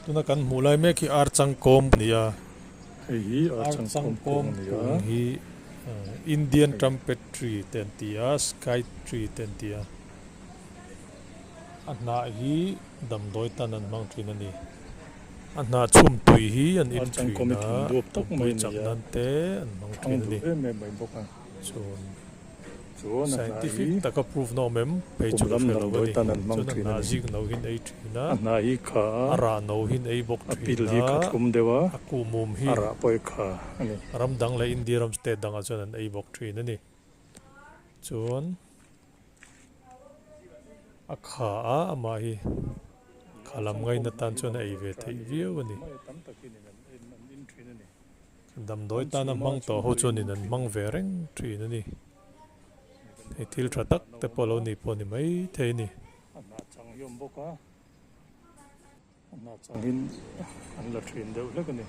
Tuna kan hmuh lai mek hi Archangkawm a ni a. Hei hi Archangkawm kung a ni a. Archangkawm kung hi Indian trumpet tree te an ti a, sky tree te an ti a. A hnah hi damdawi tan an hmang thin a ni. A hnah chhum tui hi an in thin a, pumpui chak nan te an hmang thin a ni. Chuan scientific taka proof na awm em phei chu ka hre lo a ni. Chuan a hnah zik no hi an ei thin a, a rah no hi an ei bawk thin a, a kuhmum hi ram dang leh India ram state dangah chuan an ei bawk thin a ni. Chuan. A kha a, amah hi kha lam ngaina tan chuan a ei ve theih viau a ni. Damdawi tana hmang tawh ho chuanin an hmang ve reng thin a ni. Hei thil tha tak te pawh lo nih pawh a ni mai thei a ni. A hna changin an la thin deuh hlek a ni.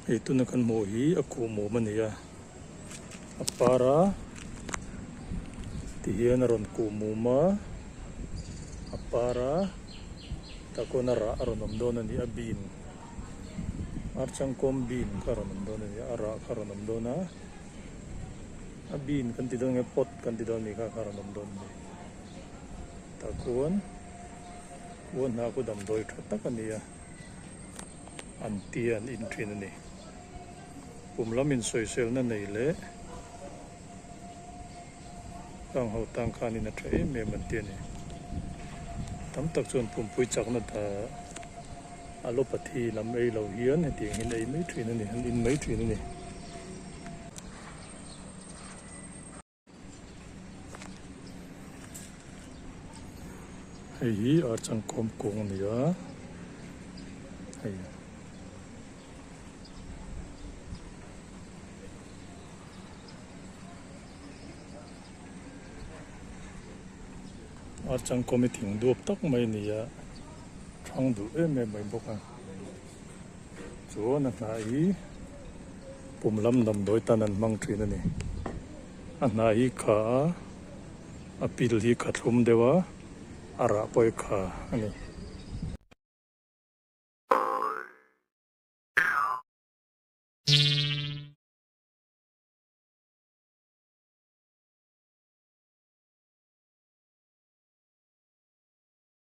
Hei tuna kan hmuh hi a kuhmum a ni a, a par a tihian a rawn kuhmum a, a par a. Takawna rah a rawn awm dawn a ni a bean archangkawm bean kha a rawn awm dawn a ni a rah kha a rawn awm dawn a a bean kan ti dawn nge pot kan ti dawn mi kha kha a rawn awm dawn a ni takuan kua hna khu damdawi tha tak a ni a an tia an in thin a ni pum lam insawiselna nei leh. Khang ho tang khanin a tha em em an ti a ni. Tam tak chuan pumpui chakna dah allopathy lam ei lo hian hetiang hian ei mai thin a ni, an in mai thin a ni. Hei hi Archangkawm kung a ni a, hei. Archangkawm hi thing duap tak mai a ni a, thang duh em em mai bawk a. Chuan a hnah hi pum lam damdawi tan an hmang thin a ni. A hnah hi kha a, a pil hi kha thlum deuh a, a rah pawh hi kha a ni.